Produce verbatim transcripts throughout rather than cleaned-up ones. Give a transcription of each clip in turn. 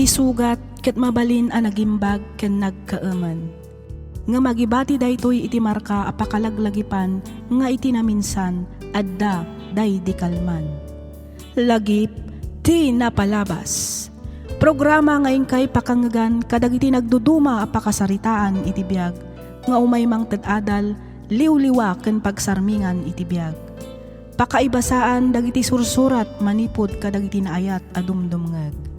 Isugat ket mabalin a nagimbag ken nagkaemen. Ngem agibati daytoy iti marka a pakalaglagipan nga iti naminsan adda daydi kalman. Lagip ti napalabas. Programa nga inkay pakangngegan kadagiti nagduduma a pakasaritaan iti biag nga umay mangted adal, liwliwa ken pagsarmingan iti biag. Pakaibasaan dagiti sursurat manipud kadagiti naayat a dumdumngeg.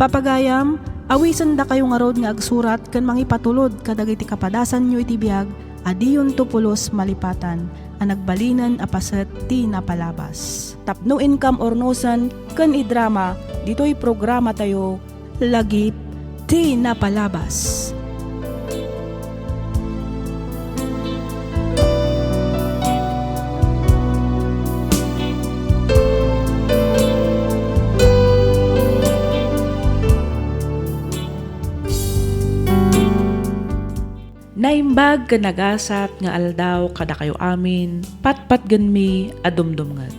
Papagayam, awisendakayo ngarud nga agsurat ken mangipatulod kadagiti kapadasanyo iti biag a diyonto pulos malipatan a nagbalinen a paset ti napalabas. Tapno inkam urnosen ken idrama ditoy programatayo, Lagip ti Napalabas. Naimbag ken nagasat nga aldaw kadakayo amin, patpatgenmi a dumdumngeg.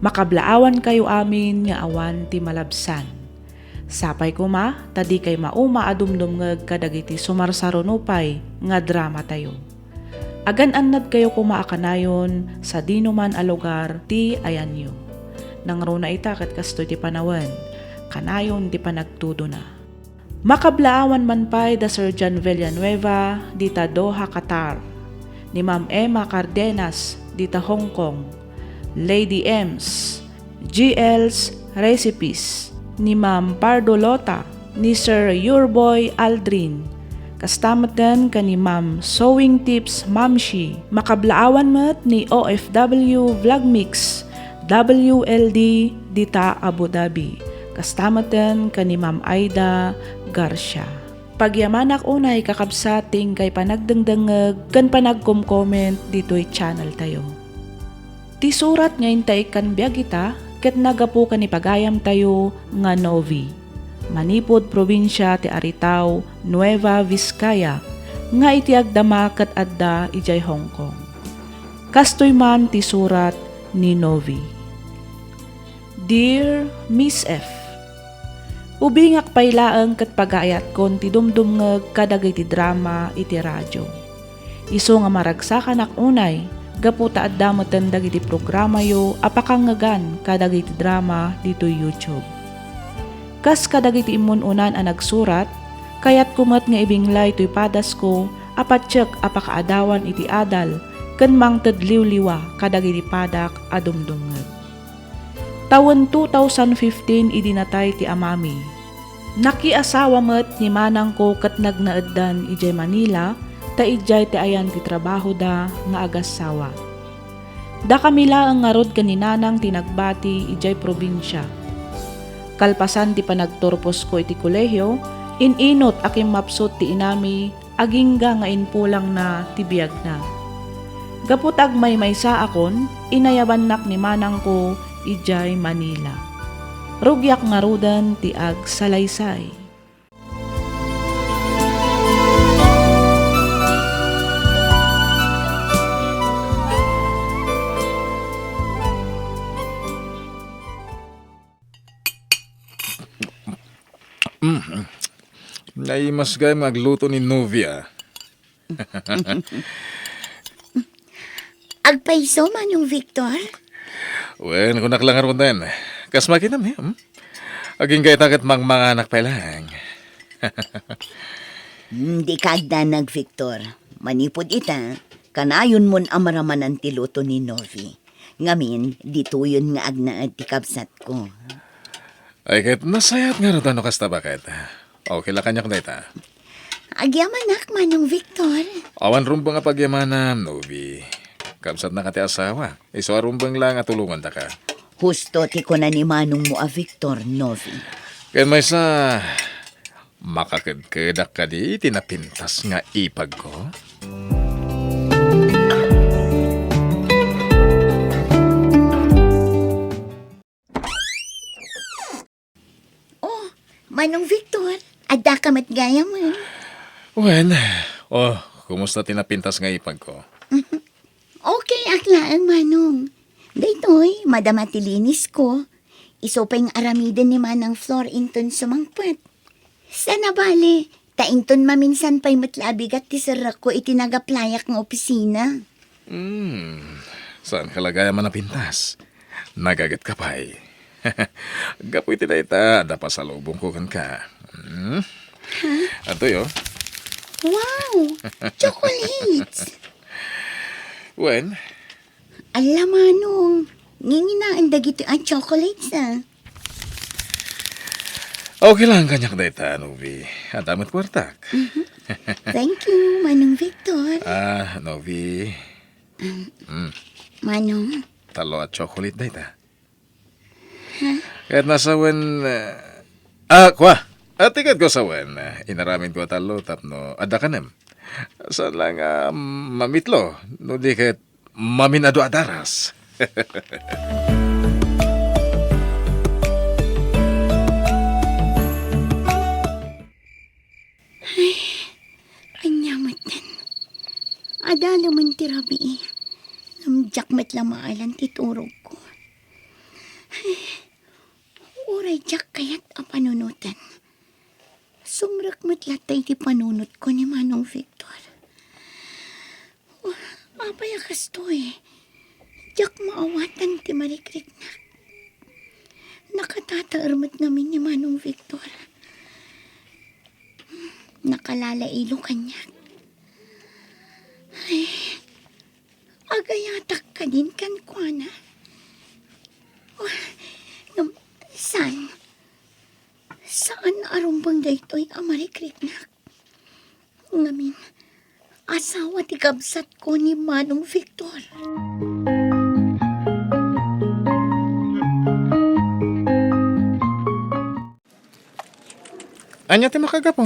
Makablaawankayo amin nga awan ti malabsan. Sapay koma ta dikay mauma a dumdumngeg kadagiti sumarsaruno pay nga dramatayo. Agan-annadkayo koma a kanayon sadinoman a lugar ti ayanyo. Nangruna ita ket kastoy ti panawen, kanayon ti panagtudona. Makablaawan man pay da Sir John Villanueva dita Doha, Qatar, ni Ma'am Emma Cardenas dita Hong Kong, Lady M's, G L's Recipes, ni Ma'am Pardo Lota, ni Sir Yurboy Aldrin, kasta metten ken ni Ma'am Sewing Tips Mamshi. Makablaawan met ni O F W Vlog Mix, W L D dita Abu Dhabi, kasta metten ken ni Ma'am Aida Garcia. Pagyamanak unay, kakabsat, ti inkay panagdengdengngeg ken panagkom-comment ditoy channel tayo. Ti surat nga intaykon biag ita ket naggapu ken ni pagayamtayo nga Novi, manipud probinsia ti Aritao, Nueva Vizcaya, nga iti agdama ket adda idiay Hong Kong. Kastoy man ti surat ni Novi. Dear Miss F, ubingak pay laeng ket pagaayatkon ti dumdumngeg kadagiti drama iti radio. Isu nga maragsakanak unay, gapu ta adda metten dagiti programayo a pakangngegan kadagiti drama ditoy YouTube. Kas kadagiti immun-unan a nagsurat, kayatko met nga ibinglay toy padasko a patiek a pakaadawan iti adal ken mangted liwliwa kadagiti padak a dumdumngeg. Tawen two thousand fifteen idi natay ti amami. Nakiasawa met ni manangko ket nagnaeddan idiay Manila ta idiay ti ayan ti trabahoda nga agassawa. Dakami laeng ngarud ken ni nanang ti nagbati idiay probinsia. Kalpasan ti panagturposko iti kolehio, in-inut a kimmapsut ti inami agingga nga impulangna ti biagna. Gapu ta agmaymaysaakon, inayabannak ni manangko idiay Manila. Rugiak ngaruden ti agsalaysay. Mm. Naimas gayam nga agluto ni Novia. Agpayso, Manong Victor? Wen, kunak lang ngaruden. Kas makinam, eh, hmm? Agingga ita ket mangmanganak pay laeng. Hmm, dika agdanag, Victor. Manipud ita, kanayonmon a maramanan ti luto ni Novi. Ngamin, ditoyen nga agnaed ti kabsatko. Ay, ket nasayaat ngarud no kasta, baket. Okay la kaniak dayta. Agyamanak, Manong Victor. Awan rumbeng a pagyamanam, Novi. Kabsatnaka ti asawa. Isu a rumbeng laeng a tulongandaka. Husto ti kuna ni manongmo a Victor, Novi. Ken maysa, makakedkedak kadi iti napintas nga ipagko? Oh, Manong Victor, addaka met gayamen. Wen, oh, kumusta ti napintas nga ipagko? Okay ak laeng, Manong. Daytoy, madama ti linisko. Isu pay nga aramiden ni Manang Flor inton sumangpet. Saan a bale, ta inton maminsan pay met la a bigat ti serrekko iti nagaplayak nga opisina. Hmm, saan ka la gayam a napintas? Nagaget ka pay. Gapu iti dayta, adda pasalubongko kenka. Hmm? Adtoy, oh. Wow! Chocolates! Wen? Ala, Manong, nginginaen dagitoy a chocolates, ah. Okay lang kaniak dayta, Novi. Adda met kuartak. Mhm. Thank you, Manong Victor. Ah, Novi. Um, Mm. Manong. Tallo a chocolate dayta. Ket nasawen, eh, ah, kua. Ah, tiked ko sawen, eh, inaramid ko a tallo tapno adda kanem. Saan lang, ah, mamitlo, no di ket maminado a daras. Ay, ania met nen? Adalemen ti rabii. Ngem diak met la maalan ti turogko. Ay, uray diak kayat a panunoten. Sumrek met latta iti panunotko ni Manong Victor. Oh, apay a kastoy? Diak maawatan ti marikriknak. Nakatataer met ngamin ni Manong Victor. Nakalalailo kaniak. Ay, agayatak kadin kenkuana. Oh, ngem, saan? Saan a rumbeng daytoy a marikriknak? Ngamin, asawa ti kabsatko ni Manong Victor. Ania ti makagapu?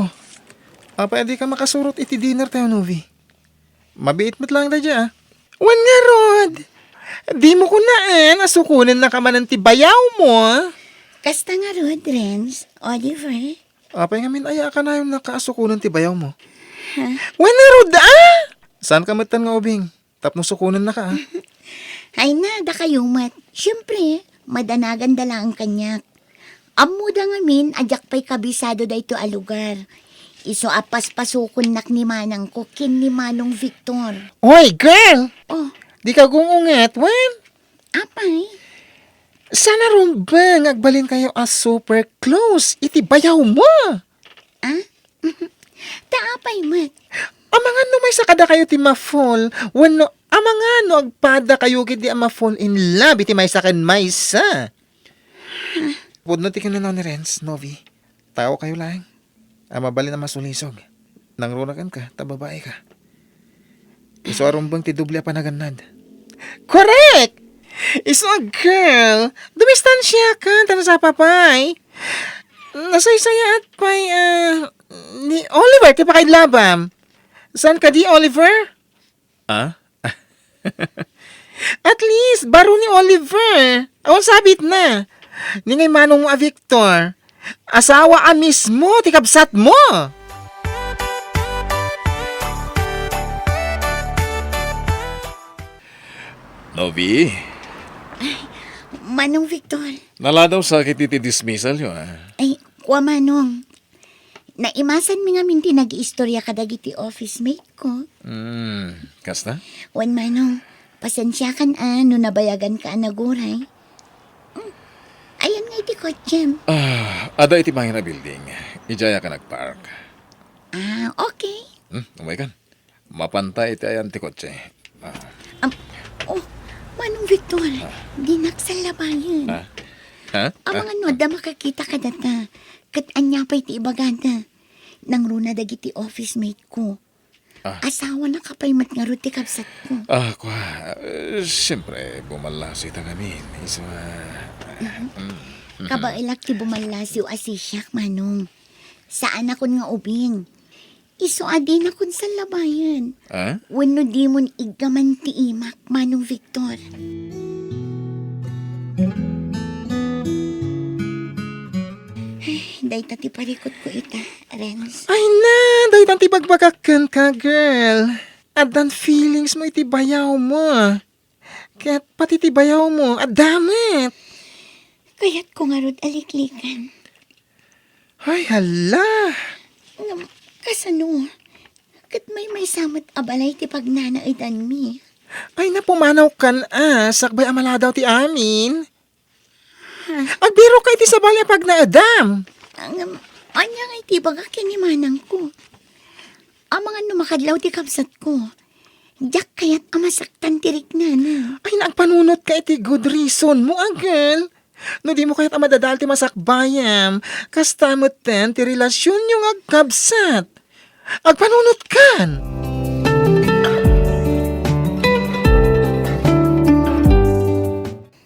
Apay a dika makasurot iti dinner tayo, Novi? Mabiit met laeng daydiay, ah. Wen ngarud, dimo kunaen a sukonennaka manen ti bayawmo. Kasta ngarud, Renz, Oliver. Apay ngamin aya a kanayonnaka a sukonen ti bayawmo? Ha? Wen ngarud, ah! Saanka metten nga ubing tapno sukonennaka, ah. Ay na, dakayo met. Siempre, madanaganda laeng kaniak. Ammoda ngamin a diak pay kabisado daytoy a lugar. Isu a paspasokonnak ni manangko ken ni Manong Victor. Oy, girl! Oh. Dika gung-unget, wen? Apay? Saan a rumbeng nga agbalinkayo a super close iti bayawmo? Ah? Ta apay met? Amangan no maysa kadakayo ti ma-fall wenno amangan no agpadakayo ketdi a ma-fall in love iti maysa ken maysa. Pudno ti kinuna ni Renz, Novi. Taokayo laeng a mabalin a masulisog. Nangruna kenka ta babaika. Isu a rumbeng ti doble a panagannad. Correct! Isu a girl, dumistansiakan ta nasapa pay. Nasaysayaat pay, ah, ni Oliver ti pakailabam. Saan kadi, Oliver? Ah? At least, baro ni Oliver. Awan sabitna. Ni ngay manong mo a Victor. Asawa a mismo ti kabsatmo. Novi. Ay, Manong Victor. Naladaw sa ket iti dismissal yo, ah. Ay, kua, Manong. Naimasanmi ngamin ti nagiistorya kadagiti office mate ko. Hmm, kasta? Wen, Manong, pasensiakan a no nabayaganka a naguray. Hmm, ayan nga iti kotsem? Ah, adda iti bangir a building. Idiay a ka nagpark. Ah, okay. Hmm, umaykan. Mapanta iti ayan ti kotse. Ah. Am, oh, Manong Victor, ah, dinak sallabayen. Ah? Ha? Amangan no adda makakita kadata. Ket ania pay ti ibagada? Nangruna dagiti office mate ko. Ah. Asawanaka pay met ngarud ti kabsatko. Ah, kua, eh, siyempre, bumallasi ta ngamin. Isu a, mhm, mm, mhm. Kabaelak ti bumallasiw a sisiak, Manong. Saanakon nga ubing. Isu a dinakon sallabayen. Ah? Wenno dimon iggaman ti imak, Manong Victor. Ay, dayta ti parikutko ita, Renz. Ay na, dayta ti bagbagak kenka, girl. Addan feelings mo iti bayaw mo. Ket pati ti bayaw mo, adda met. Kayatko ngarud a liklikan. Ay, hala! Ngem, kasano? Ket maymaysa met a balay ti pagnanaedanmi. Ay, napumanawkan a, sakbay a maladaw ti amin. Ha? Agbirokka iti sabali a pagnaedam. Ngem, ania nga iti ibagak ken ni manangko? Amangan no makadlaw ti kabsatko. Diak kayat a masaktan ti riknana. Ay, naagpanunotka iti good reason mo, agel. No dimo kayat a madadael ti masakbayam, kasta metten ti relasionyo nga agkabsat. Agpanunotkan!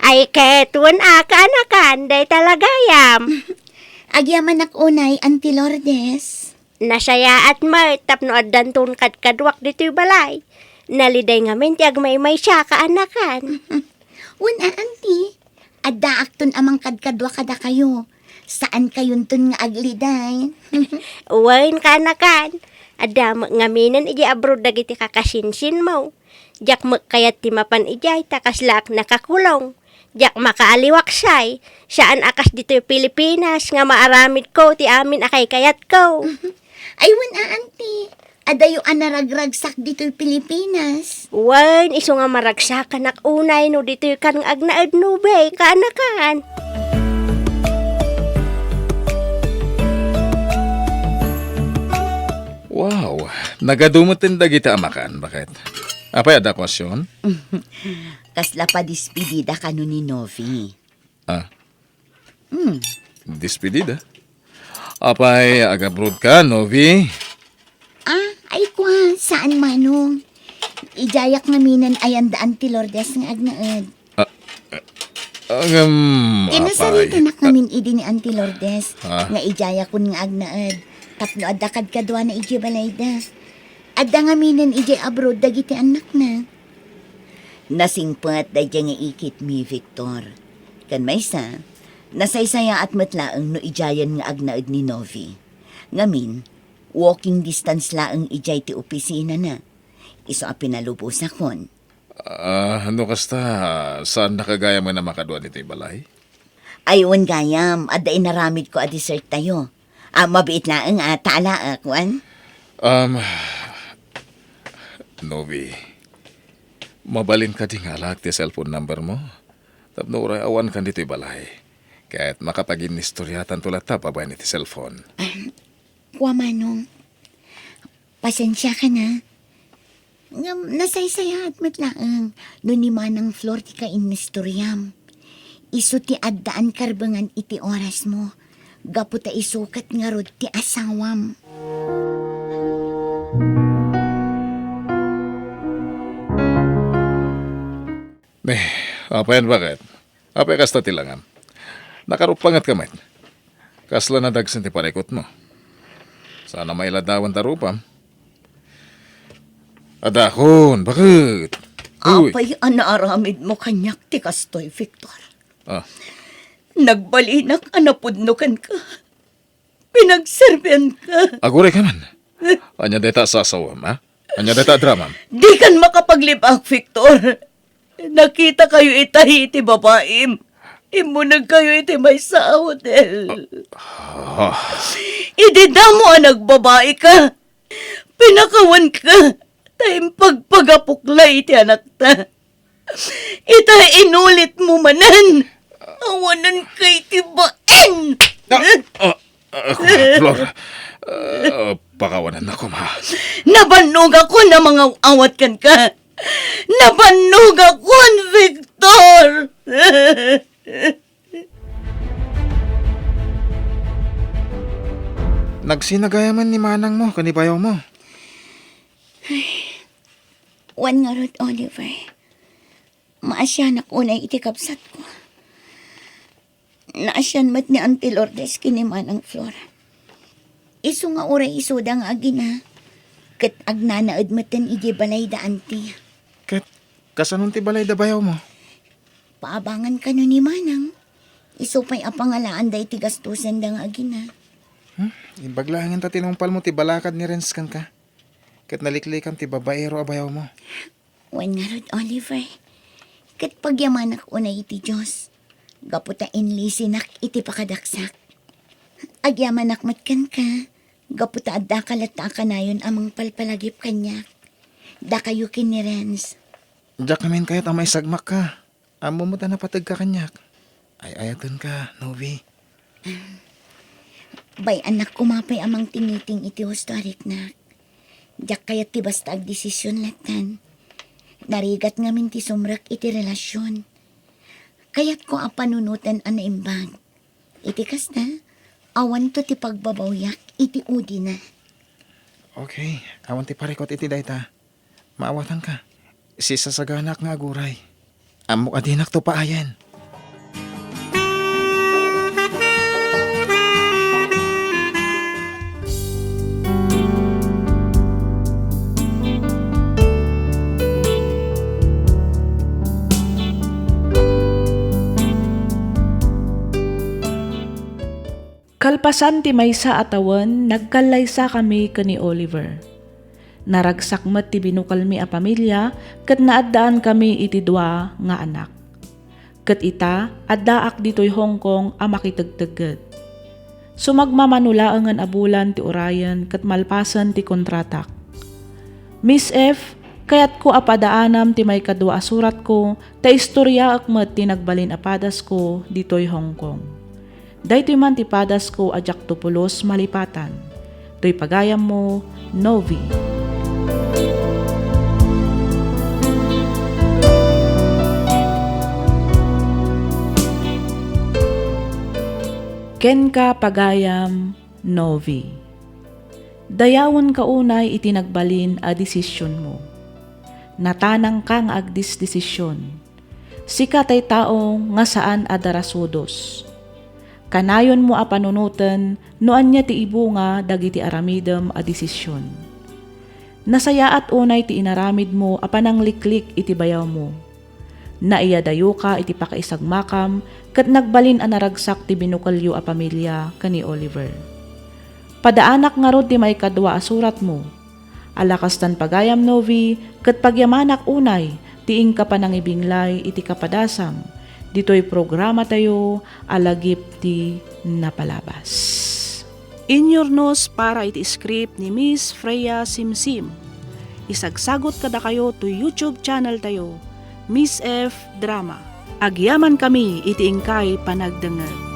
Ay, ket wen a kaanakan, dayta la gayam. Agyamanak unay, Auntie Lourdes. Nasayaat met tapno addanton kadkaduak ditoy balay. Naliday ngamin ti agmaymaysa kaanakan. Wen a, Auntie, addaakton a mangkadkadua kadakayo. Saankayonton nga agliday. Wen, kaanakan. Adda met ngaminen idiay abroad dagiti kakasinsinmo. Diak met kayat ti mapan idiay ta kaslaak nakakulong. Diak makaaliwaksay. Saan a kas ditoy Pilipinas nga maaramidko ti amin a kaykayatko. Ay, wen a, Auntie. Adayo a naragragsak ditoy Pilipinas. Wen, isu nga maragsakanak unay no ditoykan nga agnaed, Novi, kaanakan. Wow, nagadu metten dagiti amakan, baket. Apay, adda kuestion? Kasla padispidida kano ni Novi. Ah. Hmm. Despedida? Apay, agabrodka, Novi? Ah, ay kua, saan, Manong. Idiayak ngaminen ayan da Auntie Lourdes nga agnaed. Ah, ah, ngem, apay. Kinasaritanak ngamin idi ni Auntie Lourdes, ah, nga idiayakon nga agnaed, tapno adda kadkaduana idiay balayda. Adda ngaminen idiay abroad dagiti annakna. Nasingpet daydiay nga ikitmi, Victor. Ken maysa, nasaysayaat met laeng no idiayen nga agnaed ni Novi. Ngamin, walking distance laeng idiay ti opisinana. Isu a pinalubosakon. Ah, no kasta, saannaka gayamen a makadua ditoy balay? Ay, wen gayam, adda inaramidko a desserttayo. Ah, mabiit laeng a, ta alaek, wen? Um, Novi, mabalin kadi nga alaek ti cellphone number mo? Tapno uray awankan ditoy balay. Ket makapaginnistoriatanto latta babaen iti cellphone. Kua, Manong. Pasensiakan a. Ngem nasaysayaat met laeng no ni Manang Flor ti kainistoriam. Isu ti addaan karbengan iti orasmo, gapu ta isu ket ngarud ti asawam. Ne, apayan, baket? Apay kasta ti langam? Nakarupangetka met. Kasla nadagsen ti parikutmo. Saan a mailadawan ta rupam. Adakon, baket? Uy. Apay a naaramidmo kaniak ti kastoy, Victor? Ah. Nagbalinak a napudno kenka. Pinagserbianka. Aguray ka man. Ania dayta a sasawem, ha? Ania dayta a dramam? Dikan makapaglibak, Victor. Nakitakayo itay iti babaim. Immunegkayo iti maysa a hotel. Ah. Idi damo a nagbabaika, pinakawanka, ta impagpagapok la iti anakta. Ita, inulitmo manen. Awanenka iti bain. Ah, ah, ah, Flor. Ah, pakawanennaka koma. Nabannogakon a mangaw-awat kenka. Nabannogakon, Victor. Nagsina gayamen ni manangmo ken ni bayawmo? Ay, wen ngarud, Oliver. Maasianak unay iti kabsatko. Naasian met ni Auntie Lourdes ken ni Manang Flor. Isu nga uray isuda nga agina, ket agnanaed metten idiay balay da Auntie. Ket kasanon ti balay da bayawmo? Paabangan kano ni Manang. Isu pay a pangalaanda iti gastosenda nga agina. Hmm? Imbag laengen ta tinungpalmo ti balakad ni Renz kenka. Ket naliklikam ti babaero a bayawmo. Wen ngarud, Oliver. Ket pagyamanak unay iti Dios. gapu ta inlisinak iti pakadaksak. Agyamanak met kenka, gapu ta addaka latta a kanayon a mangpalpalagip kaniak. Dakayo ken ni Renz. Diak ngamin kayat a maisagmakka. Ammom met a napategka kaniak. Ay-ayatenka, Novi. Bay-annak koma pay a mangtingiting iti husto a riknak. Diak kayat ti basta agdesision lattan. Narigat ngamin ti sumrek iti relasion. Kayatko a panunoten a naimbag. Iti kasta, awanto ti pagbabawiak iti udina. Okay, awan ti parikut iti dayta. Maawatanka. Sisasaganak nga aguray. Ammok a dinakto paayen. Kalpasan ti maysa a tawen, nagkallaysakami ken ni Oliver. Naragsak met ti binukelmi a pamilia ket naaddaankami iti dua nga anak. Ket ita, addaak ditoy Hong Kong a makitegtegged. Sumagmamano laengen a bulan ti urayen ket malpasen ti kontratak. Miss F, kayatko a padaanam ti maikadua a suratko ta istoriaek met ti nagbalin a padasko ditoy Hong Kong. Daytoy man ti padasko a diakto pulos malipatan. Toy pagayammo, Novi. Kenka, pagayam, Novi. Dayawenka unay iti nagbalin a desisionmo. Natanangka nga agdesdesision. Sika tay tao nga saan a darasudos. Kanayonmo a panunoten no ania ti ibunga dagiti aramidem a desision. Nasayaat unay ti inaramidmo a panangliklik iti bayawmo. Naiyadayoka iti pakaisagmakam ket nagbalin a naragsak ti binukelyo a pamilia ken ni Oliver. Padaanak ngarud ti maikadua a suratmo. Ala kastan pagayam, Novi, ket pagyamanak unay ti inka panangibinglay iti kapadasam ditoy programatayo a Lagip ti Napalabas. Inyurnos para iti script ni Miss Freya Simsim. Isagsagut kadakayo toy YouTube channel tayo, Miss F Drama. Agyamankami iti inkay panagdengngeg.